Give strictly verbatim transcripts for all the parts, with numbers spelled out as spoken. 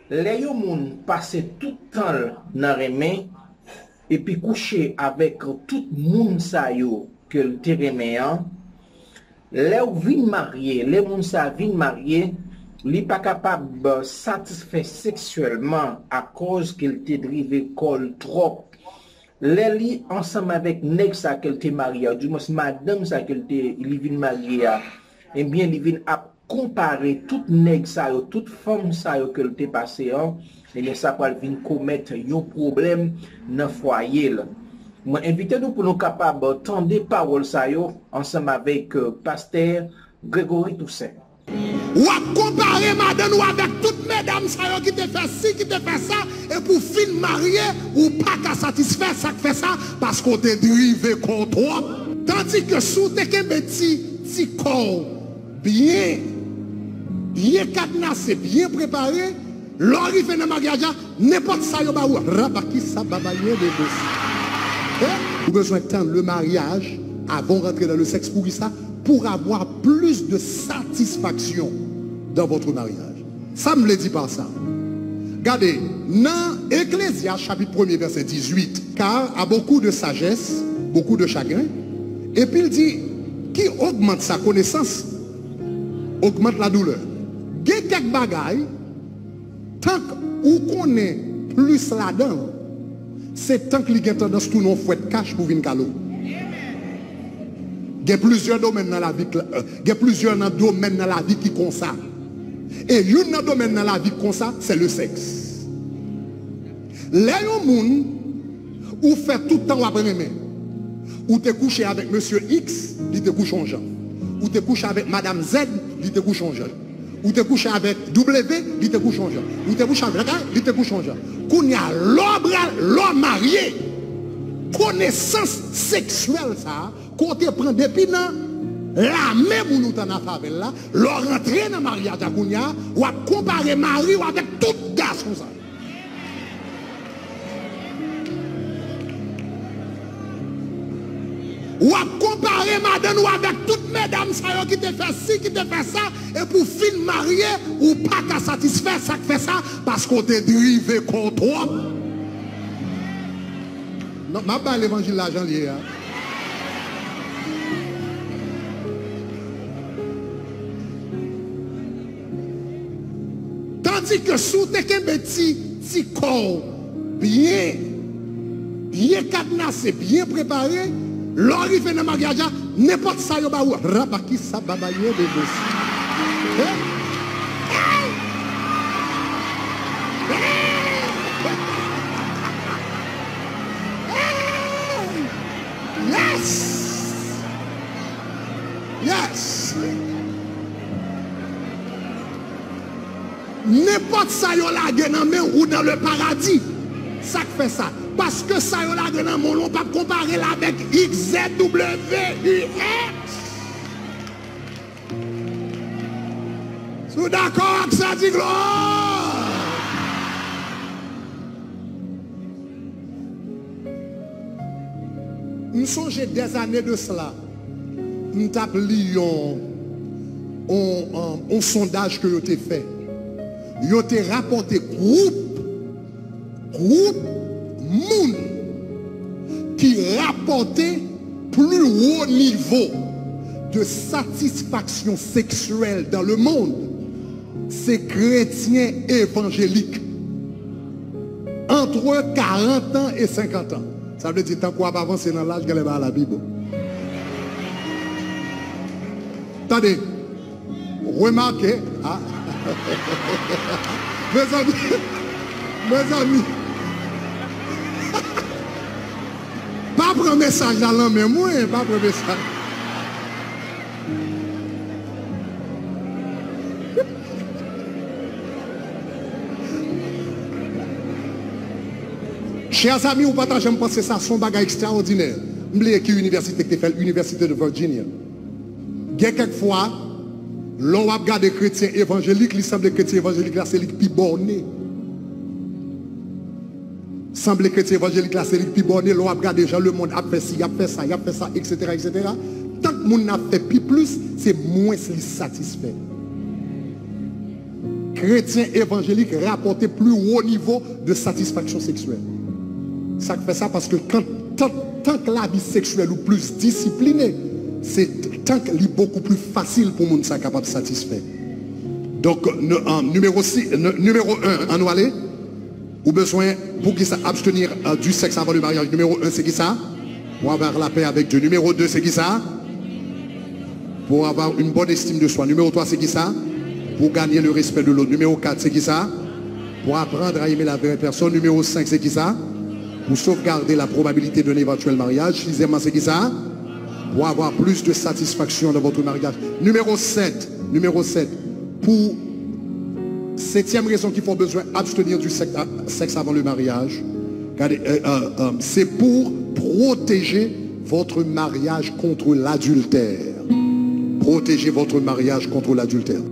Lè yon moun pase tout tan l nan renmen, epi kouche avèk tout moun sa yo ke l te renmen an, lè w vin marye, lè moun sa vin marye, li pa kapab satisfè seksyèlman akoz ke l te drive kò l twòp. Lè li ansanm avèk nèg sa ke l te marye a, oudimwens madanm sa ke l te, li vin marye a, ebyen, li vin ap konpare tout nèg sa yo, tout fanm sa yo ke l te pase an, ebyen, sa pral vin komèt yon pwoblèm nan fwaye l. Mwen envite nou pou nou kapab tande pawòl sa yo ansanm avèk, euh, pastè Gregory Toussaint. W ap konpare madanm ou avèk tout medam sa yo ki te fè si, ki te fè sa, epi w fin marye, ou pa ka satisfè, sa k fè sa, paske w te drive kò w twòp. Tandike si w te kenbe ti, ti kò w byen, byen kadnase, byen prepare, lè w rive nan maryaj la, nenpòt sa yo ba ou, rabakisa babaye de bos. Hein? Ou bezwen tann le mariage avant w rantre dans le sexe. Poukisa? Pour avoir plus de satisfaction dans votre mariage. Sa m vle di pa sa? Gade, nan Ecclésiaste chapitre premier verset dix-huit, car à beaucoup de sagesse, beaucoup de chagrin, epi l di, qui augmente sa connaissance, augmente la douleur. Gen kèk bagay, tank ou konnen plis ladan l, se tank li gen tandans tounen yon fwèt kach pou vin kale w. Gen plizyè domèn nan lavi, gen plizyè nan domèn nan lavi ki konsa. E youn nan domèn nan lavi ki konsa, se le sèks. Lè yon moun, ou fè tout tan w ap renmen, ou te kouche avèk mesye X, li te kouche yon jan. Ou te kouche avèk madam Z, li te kouche yon jan. Ou te kouche avèk W, li te kouche yon jan. Ou te kouche avèk A, li te kouche yon jan. Kounye a, lè w pral, lè w marye, konesans seksyèl sa a, ke w te pran depi nan lame moun ou t annafè avè l la, lè w rantre nan maryaj la kounye a, w ap konpare mari w avèk tout gason sa yo. W ap konpare madanm ou avèk tout medam sa yo ki te fè si, ki te fè sa, epi w fin marye, ou pa ka satisfè, sa k fè sa, paske w te drive kò w twòp. Non, m ap bay levanjil la jan l ye a. Tandike si w te kenbe ti, ti kò w byen, byen kadnase, byen prepare, lè w rive nan maryaj la, nenpòt sa yo ba ou, rabakisa babaye de bos. Hey! Hey! Hey! Hey! Yes! Yes! Nenpòt sa yo lage nan men w, ou dans le paradis. Sa k fè sa? Paske sa yo lage nan men w, ou p ap konpare l avèk X, Z, W, U, X. Si w dakò ak sa, di glwa! M sonje dèzane de sela, m t ap li yon, yon, yon, yon sondaj ke yo te fè. Yo te rapòte gwoup, gwoup moun ki rapòte pli wo nivo de satisfaction sexuelle dans le monde, se kretyen evanjelik. Entre quarante ans et cinquante ans. Sa vle di, tankou w ap avanse nan laj, genlè bagay la pi bon. Tande, remake, ah. Mezanmi, mezanmi. Pa pran mesaj la nan men mwen, pa pran mesaj. Chè zanmi, ou pa ta janm panse sa, se yon bagay ekstraòdinè. M bliye ki inivèsite ki te fè l, Université de Virginia. Gen kèk fwa, lè w ap gade kretyen evanjelik, li sanble kretyen evanjelik la se li k pi bòne. Sanble kretyen evanjelik la se li k pi bòne, lè w ap gade jan lemonn ap fè si, y ap fè sa, y ap fè sa, etsetera, etsetera. Tank moun nan ap fè pi plis, se mwens li satisfè. Kretyen evanjelik rapòte pli wo nivo de satisfaksyon seksyèl. Sa k fè sa? Paske kan, tan, tan k lavi seksyèl ou plis disipline, se tan k li bokou pli fasil pou moun sa kapab satisfè. Donk, n- an, nimewo si- n- nimewo en, ann nou ale. Ou bezwen, pou ki sa, abstenir euh, du sexe avant le mariage? Nimewo en, se ki sa? Pour avoir la paix avec Dieu. Nimewo de, se ki sa? Pour avoir une bonne estime de soi. Nimewo twa, se ki sa? Pour gagner le respect de l'autre. Nimewo kat, se ki sa? Pour apprendre à aimer la vraie personne. Nimewo senk, se ki sa? Pour sauvegarder la probabilité d'un éventuel mariage. Sizyèmman, se ki sa? Pour avoir plus de satisfaction dans votre mariage. Nimewo sèt, nimewo sèt, pou setyèm rezon ki fè w bezwen abstenir du sexe, sexe avant le mariage, gade, euh, euh, euh, c'est pour protéger votre mariage contre l'adultère. Protéger votre mariage contre l'adultère.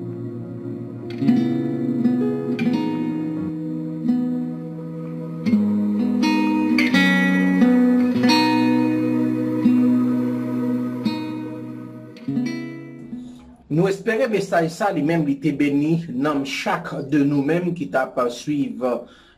Nou espere mesaj sa li menm li te beni nanm chak de nou menm ki t ap swiv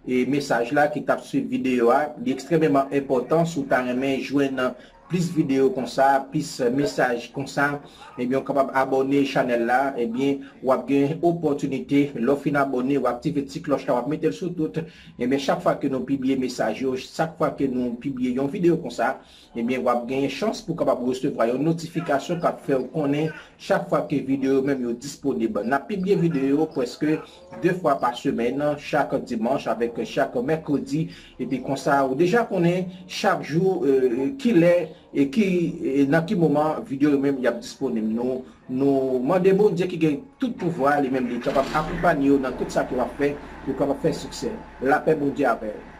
e mesaj la, ki t ap swiv videyo a. Li ekstrèmeman enpòtan si w ta renmen jwenn plis videyo konsa, plis mesaj konsa, ebyen, w kapab abòne chanèl la, ebyen, w ap gen opòtinite, lè w fin abòne, w aktive ti klòch la, w ap mete l sou tout, ebyen, chak fwa ke nou pibliye mesaj yo, chak fwa ke nou pibliye yon videyo konsa, ebyen, w ap genyen chans pou w kapab resevwa yon notifikasyon k ap fè w konnen chak fwa ke videyo yo menm yo disponib. N ap pibliye videyo yo prèske de fwa pa semèn, chak dimanch avèk chak mèkredi. Epi konsa, ou deja konnen chak jou, euh, kilè e ki, e nan ki moman videyo yo menm y ap disponib. Nou, nou mande Bondye ki gen tout pouvwa, li menm li kapab akonpanye w nan tout sa ke w ap fè, pou w kapab fè siksè. Lapè Bondye avè w.